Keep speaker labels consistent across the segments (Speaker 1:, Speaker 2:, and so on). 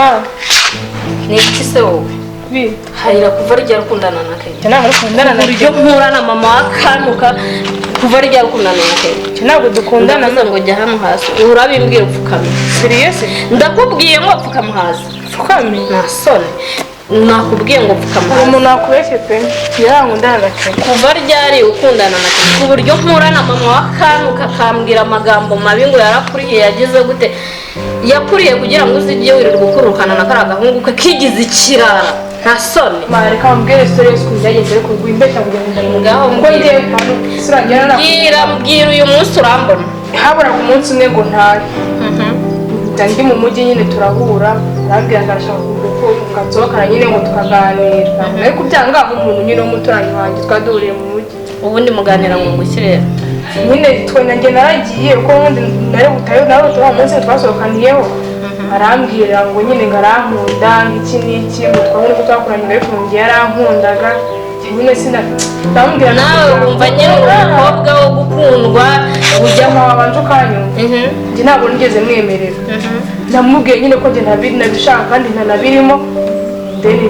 Speaker 1: Ma,
Speaker 2: Ni iki se wowe?
Speaker 1: Bi,
Speaker 2: Harira kuva ryari ukundana na Kenya?
Speaker 1: Ntabwo dukundana na
Speaker 2: Uburyo mpura na mama wa Kanuka kuva ryari ukundana na Kenya?
Speaker 1: Ntabwo dukundana.
Speaker 2: Ndavuze ngo jya hano hasi, urabimbwira upfukame.
Speaker 1: Serious?
Speaker 2: Ndakubwiye ngo pfukama hasi.
Speaker 1: Pfukame?
Speaker 2: Nta soni. Nakubwiye ngo pfukama
Speaker 1: Uwo
Speaker 2: hasi.
Speaker 1: muntu wakubeshye pe. Yarankundana na Kenya.
Speaker 2: Kuva ryari ukundana na Kenya? Ku buryo mpura na mama wa Kanuka akambwira amagambo mabi ngo yarakuriye, yagize gute? Yakuriye kugira ngo uzijye wirirwa ukurukana na kariya gahungu ke kigize ikirara. Nta soni.
Speaker 1: Ma, reka mbwire story yose ukuntu byagenze, ariko wimbeshya kugira ngo ndamubwire.
Speaker 2: Ngaho
Speaker 1: Kuko
Speaker 2: mbwira.
Speaker 1: njyewe sura na
Speaker 2: Mbwira, mbwira, uyu munsi urambona.
Speaker 1: Haburaga umunsi umwe ngo ntahe. Ndi mu mujyi nyine turahura, arambwira ngo arashaka ko nsohokana nyine ngo tukaganira. Ariko byanga nk'umuntu nyine w'umuturanyi wanjye twari duhuriye mu mujyi.
Speaker 2: Ubundi muganira ngo ngushyire.
Speaker 1: Nyine twe nanjye naragiye kuko ubundi nari butayo nawe tuba munsi twasohokaniyeho. Arambwira ngo nyine ngo arankunda iki n'iki, ngo twabone ko twakoranye, ariko ngo yarankundaga. Nyine sina ndamubwira
Speaker 2: Nawe wumva nyine uri umukobwa wo gukundwa
Speaker 1: ujya mama wabanje ukanyumva. Njye ntabwo nigeze mwemerera. Namubwiye nyine ko njye ntabishaka kandi ntanabirimo. Then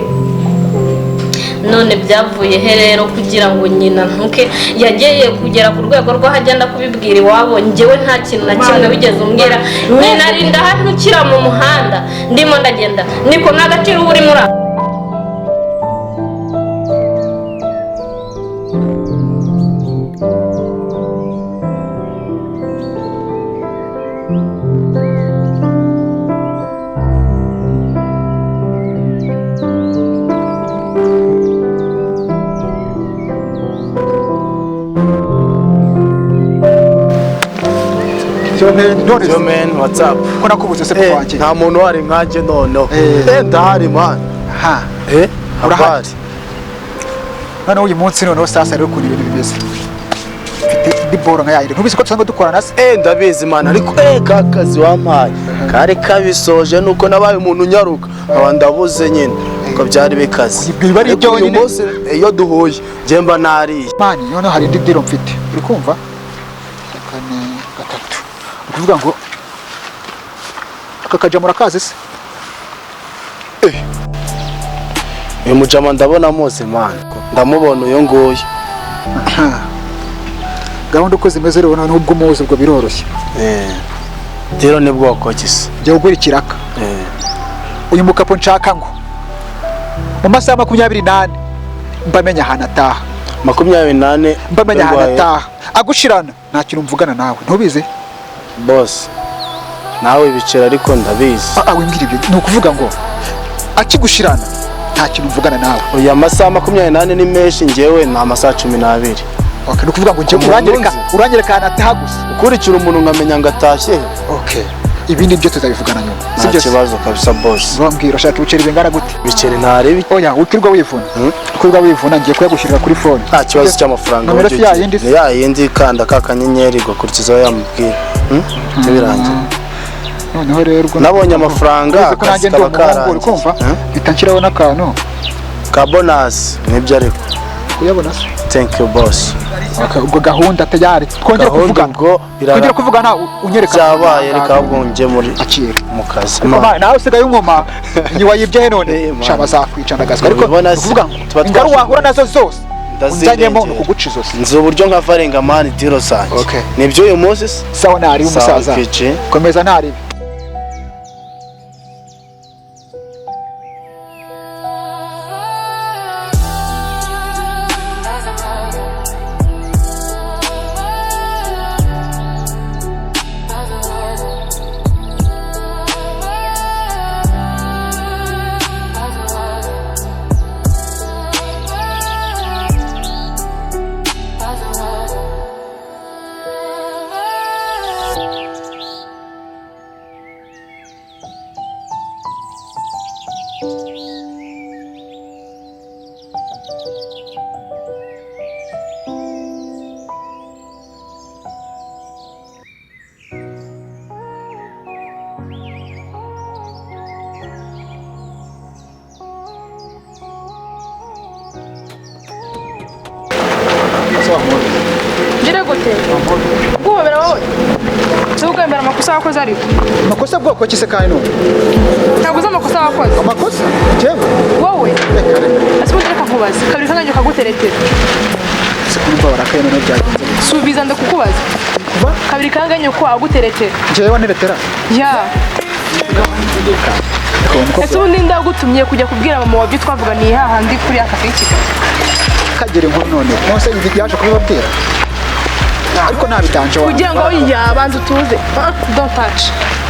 Speaker 2: None byavuye he rero kugira ngo nyina ntuke yagiye kugera ku rwego rw'aho agenda kubibwira iwabo? Njyewe nta kintu na kimwe wigeze umbwira. Nyina arinda ahantukira mu muhanda ndimo ndagenda, niko nta gaciro uba urimo ura
Speaker 3: Yo
Speaker 4: Yo
Speaker 3: man, what's up?
Speaker 4: ko nakubuze se papa wanjye?
Speaker 3: Nta muntu uhari nkanjye noneho. Ndahari man.
Speaker 4: Ha. Urahari?
Speaker 3: Habari.
Speaker 4: Noneho uyu munsi, noneho sasa rero ukuntu ibintu bimeze, mfite indi boro nka yayindi, ntubizi ko dusanzwe dukorana se?
Speaker 3: Ndabizi man, ariko ka kazi wampaye kari kabisoje, nuko nabaye umuntu unyaruka nkaba ndabuze nyine ko byari bikaze.
Speaker 4: Ibyo biba ari
Speaker 3: Ariko uyu
Speaker 4: byonyine.
Speaker 3: munsi iyo duhuye njye mba nariye.
Speaker 4: Man, noneho hari indi deal mfite, uri kumva? Kane, gatatu, ni ukuvuga ngo aka kajama urakazi se?
Speaker 3: Uyu mujama ndabona muzi man, ndamubona uyu nguyu.
Speaker 4: Aha. Gahunda uko zimeze rero, noneho ubwo umuzi ubwo biroroshye.
Speaker 3: Rero ni bwoko ki se?
Speaker 4: Jya ugura ikiraka. Uyu mukapo nshaka ngo mu masaha 24 mbamenya ahantu ataha.
Speaker 3: 24?
Speaker 4: Mbamenya ahantu
Speaker 3: Ndwaye.
Speaker 4: ataha, agushirana nta kintu mvugana nawe, ntubizi?
Speaker 3: Boss, nawe ibiceri ariko ndabizi.
Speaker 4: Ah, ah, wimbwira ibyo. Ni ukuvuga ngo akigushirana nta kintu mvugana nawe.
Speaker 3: Oya, amasaha 24 ni menshi, njyewe ni amasaha 12.
Speaker 4: Okay, ni ukuvuga ngo njye
Speaker 3: Umuntu
Speaker 4: uranyereka
Speaker 3: nzi.
Speaker 4: uranyereka ahantu ataha gusa.
Speaker 3: Ukurikira umuntu nkamenya ngo atashye he.
Speaker 4: Okay, ibindi byo tuzabivugana nyuma.
Speaker 3: Nta
Speaker 4: Sibyo se?
Speaker 3: kibazo kabisa, boss.
Speaker 4: Bambwira, ushaka ibiceri bingana gute?
Speaker 3: Ibiceri ntarebe.
Speaker 4: Oya, wirirwa wivuna, wirirwa wivuna, ngiye kuyagushyirira kuri phone.
Speaker 3: Nta kibazo cy'amafaranga.
Speaker 4: Nomero si
Speaker 3: Buryo ki?
Speaker 4: yayindi se?
Speaker 3: Ni ya yindi, kanda ka kanyenyeri ugakurikizaho yamubwira. Birangiye.
Speaker 4: Noneho rero ubwo
Speaker 3: Nabonye amafaranga,
Speaker 4: Uretse ko nanjye
Speaker 3: akazi
Speaker 4: ndi
Speaker 3: kaba
Speaker 4: umuhungu, uri
Speaker 3: karangiye.
Speaker 4: kumva? Mpita nshyiraho n'akantu
Speaker 3: Ka bonus nibyo ariko.
Speaker 4: Kuyabona se?
Speaker 3: Thank you, boss.
Speaker 4: Okay, ubwo gahunda tayari, twongera
Speaker 3: Gahunda
Speaker 4: kuvugana.
Speaker 3: ubwo
Speaker 4: Twongera kuvugana, unyereka.
Speaker 3: Byabaye, reka ahubwo njye muri
Speaker 4: Akira.
Speaker 3: mu kazi.
Speaker 4: Ariko man, nawe usigaye unkoma, ntiwayibye he none?
Speaker 3: Man.
Speaker 4: Sha, bazakwica ndagazwa, ariko
Speaker 3: Ubibona se,
Speaker 4: uvuga ngo
Speaker 3: tuba
Speaker 4: ingaru
Speaker 3: twashoboye.
Speaker 4: wahura nazo zose unzanyemo ni
Speaker 3: Ndazirengera.
Speaker 4: ukuguca izosi.
Speaker 3: Nzi uburyo nka varenga man deal zanjye.
Speaker 4: Okay.
Speaker 3: Nibyo uyu munsi se?
Speaker 4: Sawa, ntaribi.
Speaker 3: Sawa,
Speaker 4: Umusaza.
Speaker 3: KG.
Speaker 4: Komeza, ntaribi.
Speaker 1: Guhobera wowe. Si ukwemera amakosa wakoze ariko.
Speaker 4: Amakosa bwoko ki se kandi none?
Speaker 1: Ntabwo uzi amakosa wakoze.
Speaker 4: Amakosa? Njyewe?
Speaker 1: Wowe.
Speaker 4: Reka reka.
Speaker 1: Ese ubundi reka nkubaze. Kabiri kanjye kaguteretera.
Speaker 4: Se kumva barakaye none byagenze bite?
Speaker 1: Subiza ndakukubaza.
Speaker 4: Kuva?
Speaker 1: Kabiri kanjye ko aguteretera.
Speaker 4: Njyewe wanteretera?
Speaker 1: Ya.
Speaker 4: Reka uwo mukobwa
Speaker 1: Ese ubundi ndagutumye kujya kubwira mama wabyo twavuganiye hahandi kuri aka kigali.
Speaker 4: Kagera inkuru none. Nonse yaje kubibabwira. Ariko ntabitanje wanjye.
Speaker 1: Kugira ngo yabanze utuze. Don't touch.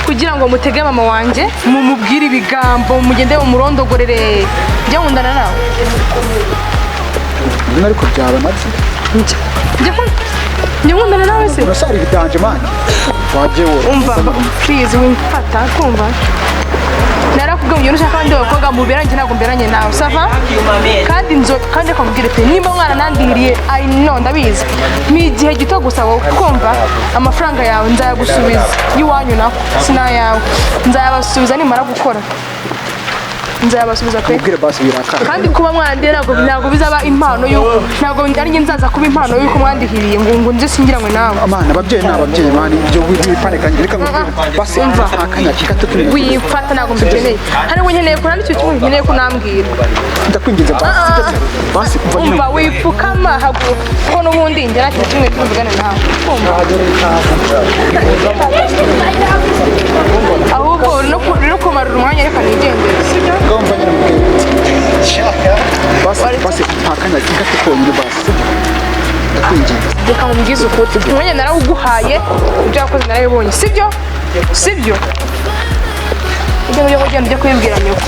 Speaker 1: Kugira ngo mutege mama wanjye mumubwire ibigambo mugende mumurondogorere. Njya nkundana nawe.
Speaker 4: Ibintu ariko byaba nabyo.
Speaker 1: Njya nkundana nawe se?
Speaker 4: Urasara ibidanje mani. Wagiye wowe.
Speaker 1: Umva, please wimfata kumva. Narakubwiye ngo ushaka abandi bakobwa muberanye ntabwo mberanye nawe sava kandi nzo kandi akakubwira pe nimba mwana nandihiriye I know ndabizi ni igihe gito gusa wowe kumva amafaranga yawe nzayagusubiza y'iwanyu nako sinayawe nzayabasubiza nimara gukora nzayabasubiza pe
Speaker 4: Mubwire basi birakara.
Speaker 1: kandi kuba mwandiye ntabwo bizaba impano y'uko ntabwo ari njye nzaza kuba impano y'uko mwandihiriye ngo nze singiranywe nawe.
Speaker 4: Amana ababyeyi ni ababyeyi mani ibyo wipanika reka nkubwire basi
Speaker 1: Umva.
Speaker 4: akanya gato k'ibintu.
Speaker 1: Wifata ntabwo mbikeneye hari ngo nkeneye kurana icyo kimwe nkeneye ko unambwira.
Speaker 4: Ndakwinginze basi sibyo se? Basi umva nyine.
Speaker 1: Umva wipfukama haguruka kuko n'ubundi njye nta kintu kimwe tuvugane nawe. Kumva. Ahubwo uri no kumarura umwanya reka nigendere sibyo?
Speaker 4: Ngomba nyine mubwire. Basi basi akanya gato konyine basi sibyo? Ndakwinginze.
Speaker 1: Reka nkubwize ukuri umwanya narawuguhaye ibyo wakoze narabibonye sibyo? Sibyo? Ujye ujye ugenda ujye kubibwira nyoko.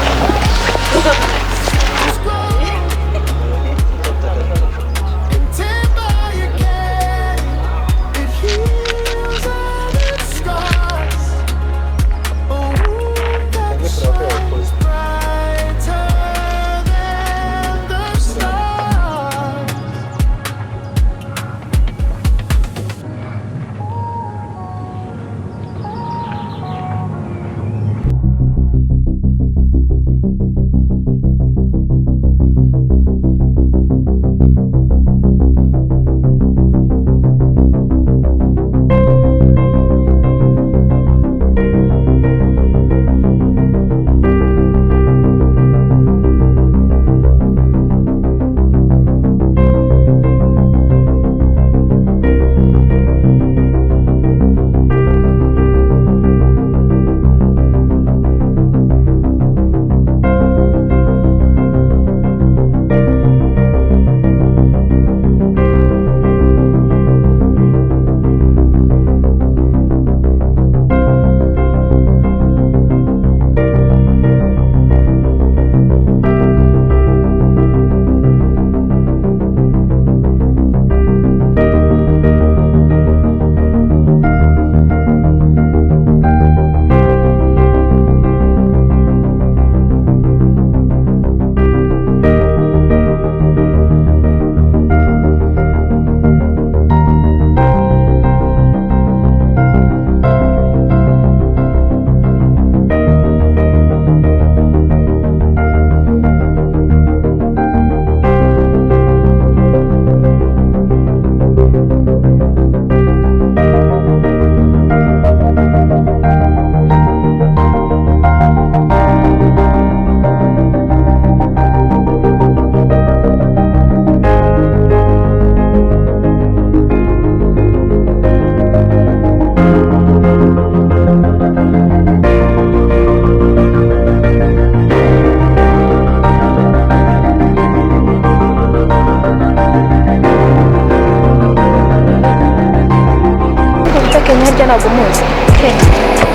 Speaker 5: Kenya ntabwo muzi.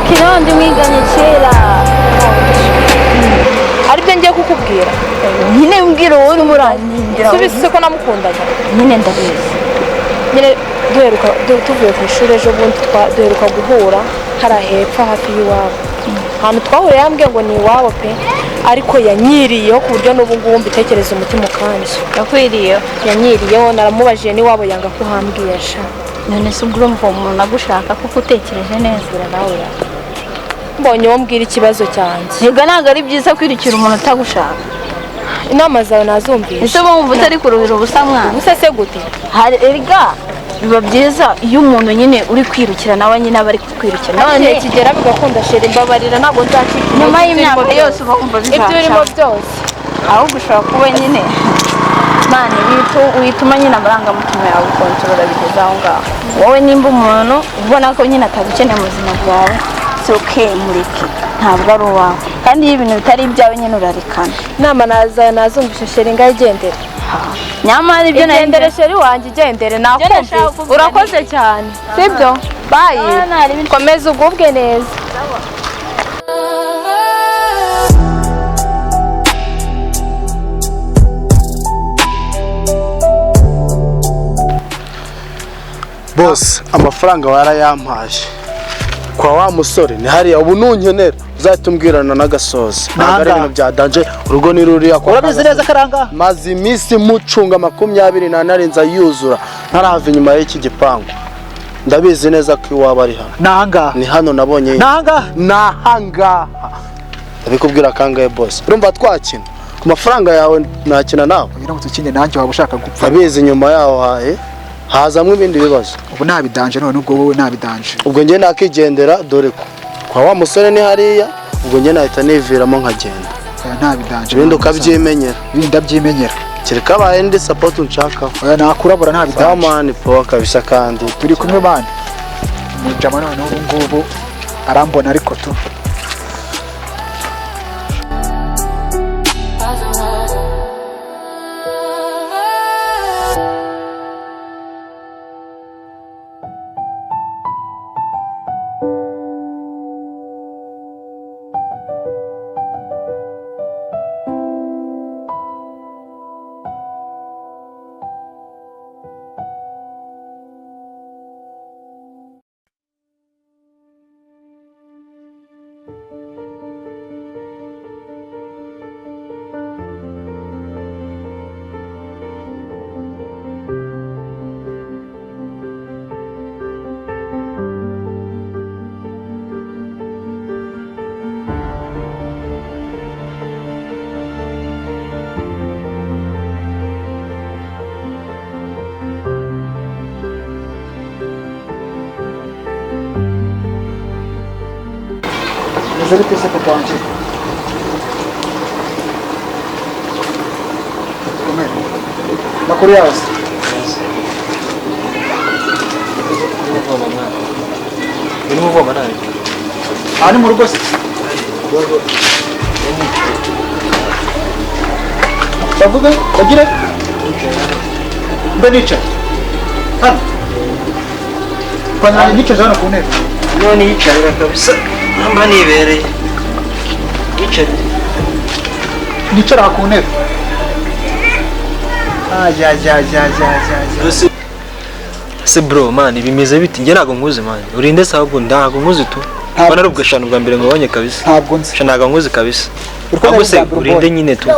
Speaker 5: Kenya ndi mwiganye kera.
Speaker 1: Aribyo ngiye kukubwira.
Speaker 5: Nyine mbwira wowe urimo urankingira.
Speaker 1: Subize ko namukundaga.
Speaker 5: Nyine ndabizi.
Speaker 1: Nyine duheruka tuvuye ku ishuri ejo bundi duheruka guhura hariya hepfo hafi y'iwabo. Ahantu twahuriye yambwiye ngo ni iwabo pe ariko yanyiriyeho ku buryo n'ubu ngubu mbitekereza umutima ukanje.
Speaker 5: Yakwiriyeho.
Speaker 1: Yanyiriyeho naramubajije n'iwabo yanga ko uhambwiye sha.
Speaker 5: None se ubwo urumva uwo muntu agushaka kuko utekereje neza
Speaker 1: nawe ya. Mbonye uwo mbwira ikibazo cyanjye.
Speaker 5: Yego ntabwo ari byiza kwirukira umuntu utagushaka.
Speaker 1: Inama zawe nazumvise.
Speaker 5: Ese wumva utari kuruhira ubusa mwana?
Speaker 1: Ubusa se gute?
Speaker 5: Hari erega Biba byiza iyo umuntu nyine uri kwirukira nawe nyine aba ari kukwirukira.
Speaker 6: None kigera bigakunda chéri, mbabarira, ntabwo nzacika intege.
Speaker 5: Nyuma
Speaker 6: Ibyo urimo
Speaker 5: y'imyaka
Speaker 6: byose.
Speaker 5: yose uba wumva
Speaker 6: Ibyo urimo
Speaker 5: bizaca.
Speaker 6: byose.
Speaker 5: Ahubwo ushobora kuba nyine mani wituma nyine amarangamutima yawe ukontorora bigeze aho ngaho. Wowe nimba umuntu ubona ko nyine atagukeneye mu buzima bwawe, it's okay, mureke, ntabwo ari uwawe. Kandi iyo ibintu bitari ibyawe nyine urarekana.
Speaker 6: Inama naza nazumvishe chéri, ngaho igendere.
Speaker 5: Nyamara ibyo nari
Speaker 6: Igendere chéri wanjye, igendere, nakumvise.
Speaker 5: Nashaka kuvuga.
Speaker 6: Urakoze cyane, sibyo? Bye.
Speaker 5: Ah, nari
Speaker 6: Komeza ugubwe neza.
Speaker 3: Bose amafaranga warayampaye kwa wa musore ni hariya. Ubu nunkenera uzahita umbwirana n'agasozi, ntabwo ari
Speaker 4: Nanga.
Speaker 3: ibintu bya danger, urugo ni ruriya kwa
Speaker 4: Urabizi
Speaker 3: Kagasozi.
Speaker 4: neza karanga.
Speaker 3: Maze iminsi mucunga 24 nza yuzura ntarava inyuma y'iki gipangu. Ndabizi neza ko iwaba ari hano.
Speaker 4: Nanga.
Speaker 3: Ni hano nabonye.
Speaker 4: Nanga.
Speaker 3: Nahangaha ndabikubwira kangahe bose? Urumva twakina ku mafaranga yawe, nakina nawe.
Speaker 4: Uramutse ukinye nanjye waba ushaka gupfa.
Speaker 3: Ndabizi inyuma yaho hahe hazamwo ibindi bibazo.
Speaker 4: Ubu ntabidanje none ubwo wowe ntabidanje.
Speaker 3: Ubwo njye nakigendera, dore ko kwa wa musore ni hariya. Ubwo njye nahita niviramo nkagenda.
Speaker 4: Oya, ntabidanje.
Speaker 3: Ibindi ukabyimenyera.
Speaker 4: Ibindi ndabyimenyera.
Speaker 3: Kereka abaye indi support unshakaho.
Speaker 4: Oya, nakurabura, ntabidanje.
Speaker 3: Mani powa kabisa kandi.
Speaker 4: Turi kumwe bana. Mujama none ubu ngubu arambona ariko tu. Meze bite se papa wanjye? Komera. Makuru yawe se?
Speaker 7: Urimo uvoma nabi.
Speaker 4: Aha ni mu rugo se? Bavuge bagire mbe nicaye hano kwa nicaye hano ku ntebe.
Speaker 7: None yicarira kabisa, mba nibereye. Yicarire.
Speaker 4: Nicara aha ku ntebe. Ajya.
Speaker 7: Se bro, man, bimeze bite? Njye ntabwo nkuzi man. Urinde se ahubwo ntabwo nkuzi tu. Mbona ari ubwo eshanu bwa mbere ngabonye kabisa.
Speaker 4: Ntabwo nzi.
Speaker 7: Sha ntabwo nkuzi kabisa.
Speaker 4: Uri kubona
Speaker 7: Ahubwo se
Speaker 4: ari ubwa mbere
Speaker 7: urinde
Speaker 4: umbonye.
Speaker 7: nyine tu.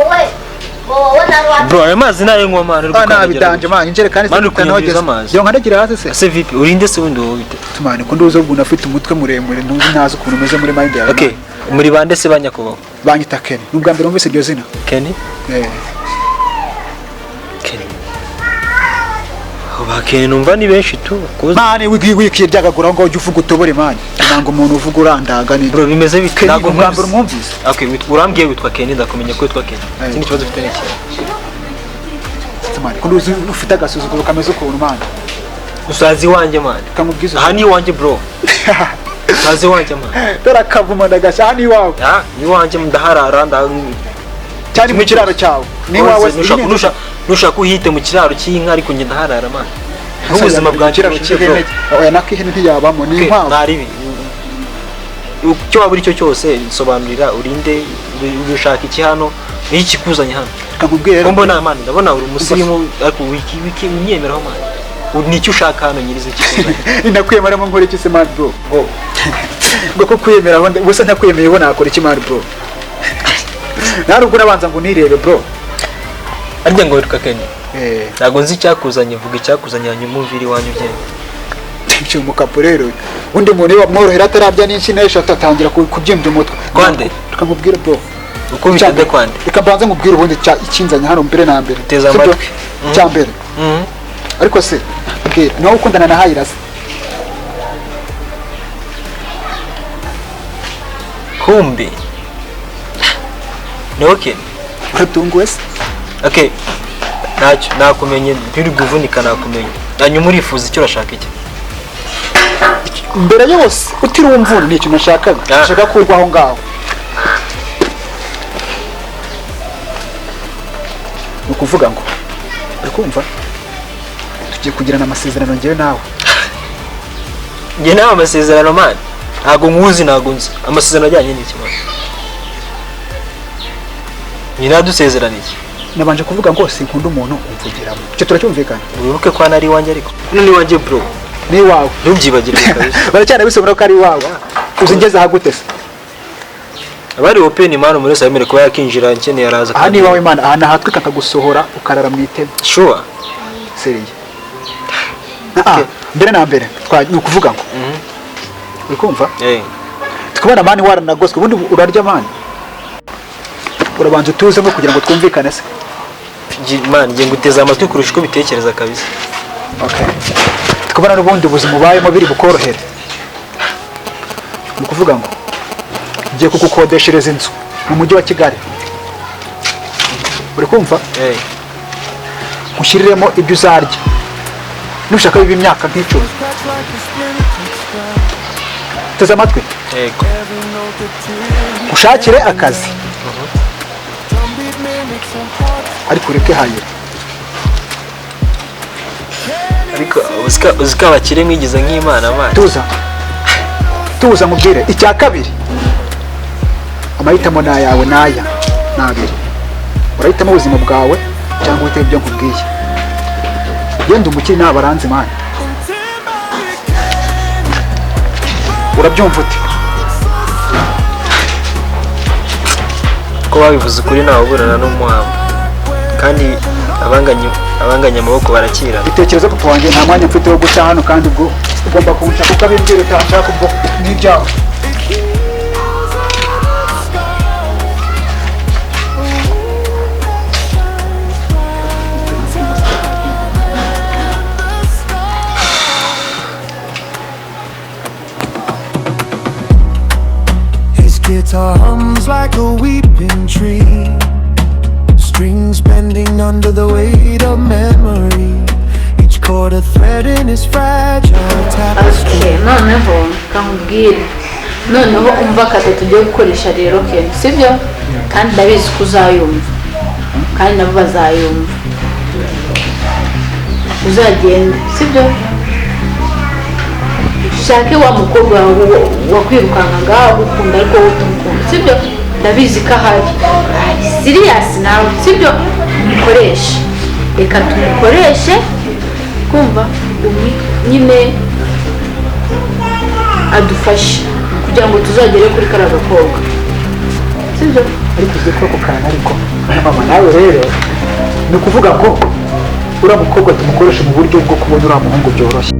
Speaker 7: Bro, ayo mazi nayo nywa man, uri
Speaker 4: Ah,
Speaker 7: gukandagira.
Speaker 4: nabidanje man, injerekani
Speaker 7: Man, uri
Speaker 4: zitanogeza.
Speaker 7: kunyambiriza amazi.
Speaker 4: Yo nkandagira hasi se.
Speaker 7: Ese vipi? Urinde se wundi wowe bite?
Speaker 4: Tumane ko nduzi ukuntu afite umutwe muremure, ntuzi ntazi ukuntu umeze muri mind yawe.
Speaker 7: Okay, muri bande se banyakubahwa?
Speaker 4: Banyita Ken. Ni ubwa mbere wumvise iryo zina?
Speaker 7: Kenny?
Speaker 4: Eh.
Speaker 7: Kenny. Abo ba Kenny numva ni benshi tu. Kuzi.
Speaker 4: Mani wikiryagagura ngo ujye uvuga utobore mani. Nanga umuntu uvuga urandaga ni.
Speaker 7: Bro, bimeze bite?
Speaker 4: Kenny,
Speaker 7: Ntabwo
Speaker 4: ubwa mbere
Speaker 7: nkuzi.
Speaker 4: umwumvise?
Speaker 7: Okay, urambwiye witwa Kenny, ndakumenya ko witwa Kenny.
Speaker 4: Eh.
Speaker 7: Ikindi kibazo ufite ni iki?
Speaker 4: Tumane ko nduzi ufite agasuzuguro kameze ukuntu mani.
Speaker 7: Usazi iwanjye man.
Speaker 4: Kamubwiza.
Speaker 7: Aha ni iwanjye bro. Usazi iwanjye man.
Speaker 4: Dore akavuma ndagasha aha ni iwawe.
Speaker 7: Ah, ni iwanjye ndaharara nda
Speaker 4: Cyari mu kiraro cyawe. Ni iwawe.
Speaker 7: Nushaka uhite mu kiraro cy'inka ariko njye ndaharara man. N'ubuzima bwanjye
Speaker 4: Kiraro
Speaker 7: buke bro.
Speaker 4: cy'ihene. Oya, nakihene ntiyabamo ni
Speaker 7: Okay,
Speaker 4: inkwavu.
Speaker 7: ntaribi. Icyo waba uri cyo cyose nsobanurira, urinde, ushaka iki hano, ni iki kikuzanye hano?
Speaker 4: Kamubwire
Speaker 7: Ko
Speaker 4: rero.
Speaker 7: mbona man, ndabona uri umusirimu ariko wiki wiki unyemeraho man. Ni icyo ushaka hano nyiriza ikikuzanye?
Speaker 4: Nakwiyemeramo nkora iki se man bro? Ngo ko kwiyemera aho gusa ntakwiyemeye bo nakora iki man bro? Nta nubwo nabanza ngo unirebe bro.
Speaker 7: Arya ngo wiruka Kenny.
Speaker 4: Eh,
Speaker 7: Ntabwo nzi icyakuzanye, vuga icyakuzanye hanyuma umvire iwanyu ugende.
Speaker 4: Nshya umukapo rero. Undi muntu iyo bamworohera atarabya n'insina eshatu atangira kubyimbya umutwe.
Speaker 7: Kwande?
Speaker 4: Reka nkubwire bro.
Speaker 7: Uko bitade kwande?
Speaker 4: Reka mbanze nkubwire ubundi ikinzanye hano mbere na mbere.
Speaker 7: Teza
Speaker 4: Sibyo?
Speaker 7: amatwi.
Speaker 4: Icya mbere.
Speaker 7: Mhm.
Speaker 4: Ariko se mbwira, ni wowe ukundana na Hayira se?
Speaker 7: Kumbi ni okay.
Speaker 4: Uratunguwe se?
Speaker 7: Okay, ntacyo nakumenye, ntiri guvunika, nakumenye. Hanyuma urifuza icyo, urashaka iki?
Speaker 4: Mbere yose utiriwe umvuna, ni ikintu nashakaga.
Speaker 7: Ah.
Speaker 4: Nashaka kurwa aho ngaho. Ni ukuvuga ngo, uri kumva, tugiye kugirana amasezerano njyewe nawe.
Speaker 7: Njye nawe amasezerano man? Ntabwo nkuzi, ntabwo nzi amasezerano ajyanye n'iki man. Njye nawe dusezerana iki?
Speaker 4: Nabanje kuvuga ngo sinkunda umuntu umvugiramo, icyo turacyumvikana.
Speaker 7: Wibuke ko hano ari iwanjye, ariko hano ni iwanjye bro.
Speaker 4: Ni iwawe.
Speaker 7: Ntubyibagirwe kabisa.
Speaker 4: Baracyanabisobanura ko ari iwawe. Uzi ngeze aha gute se?
Speaker 7: Abari open man, umuntu wese yemerewe kuba yakinjira, nkeneye araza.
Speaker 4: Aha ni iwawe mana, aha nahatwika nkagusohora ukarara mu iteme.
Speaker 7: Sure.
Speaker 4: Sérieux. Ah, mbere na mbere ni ukuvuga ngo, uri kumva,
Speaker 7: Eh.
Speaker 4: tukubona man waranagoswe. Ubundi urarya man, urabanza utuzemo kugira ngo twumvikane se.
Speaker 7: Man, ngiye nguteza amatwi kurusha uko ubitekereza kabisa.
Speaker 4: Okay, tukubona n'ubundi ubuzima ubayemo biri bukorohere. Ni ukuvuga ngo ngiye kugukodeshereza inzu mu mujyi wa Kigali, uri kumva?
Speaker 7: Eh.
Speaker 4: Nkushyiriremo ibyo uzarya, nushaka biba imyaka nk'icumi. Teze amatwi.
Speaker 7: Yego.
Speaker 4: Ushakire akazi, ariko ureke Hayira.
Speaker 7: Ariko uziko abakire mwigize nk'imana man.
Speaker 4: Tuza, tuza mubwire. Icya kabiri, amahitamo ni ayawe, n'aya ni abiri: urahitamo ubuzima bwawe cyangwa uhitemo ibyo nkubwiye. Yenda umukiri ntabaranzi man, urabyumva ute?
Speaker 7: Ko babivuze ukuri, ntawe uburana n'umuhamba, kandi abanganya amaboko barakirana.
Speaker 4: Bitekereza papa wanjye, nta mwanya mfite wo guca hano, kandi ubwo ugomba kunshaka ukabimbwira, utanshaka ubwo n'ibyawe.
Speaker 8: His guitar hums like a weeping tree, strings bending under the weight of memory. Each chord a thread in his fragile tapestry.
Speaker 9: Okay, noneho kamubwire, noneho umva kate tugiye gukoresha rero Ken, sibyo? Kandi ndabizi ko uzayumva, kandi nabo bazayumva. Uzagenda, sibyo, ushake wa mukobwa wakwirukankaga agukunda ariko wowe utamukunda, sibyo? Ndabizi ko ahari, ari serious nawe, sibyo? Umukoreshe, reka tumukoreshe, kumva nyine adufashe kugira ngo tuzagere kuri kariya gakobwa, sibyo?
Speaker 4: Ariko uzi ko ako kantu, ariko mama nawe rero, ni ukuvuga ngo uriya mukobwa tumukoresha mu buryo bwo kubona uriya muhungu byoroshye.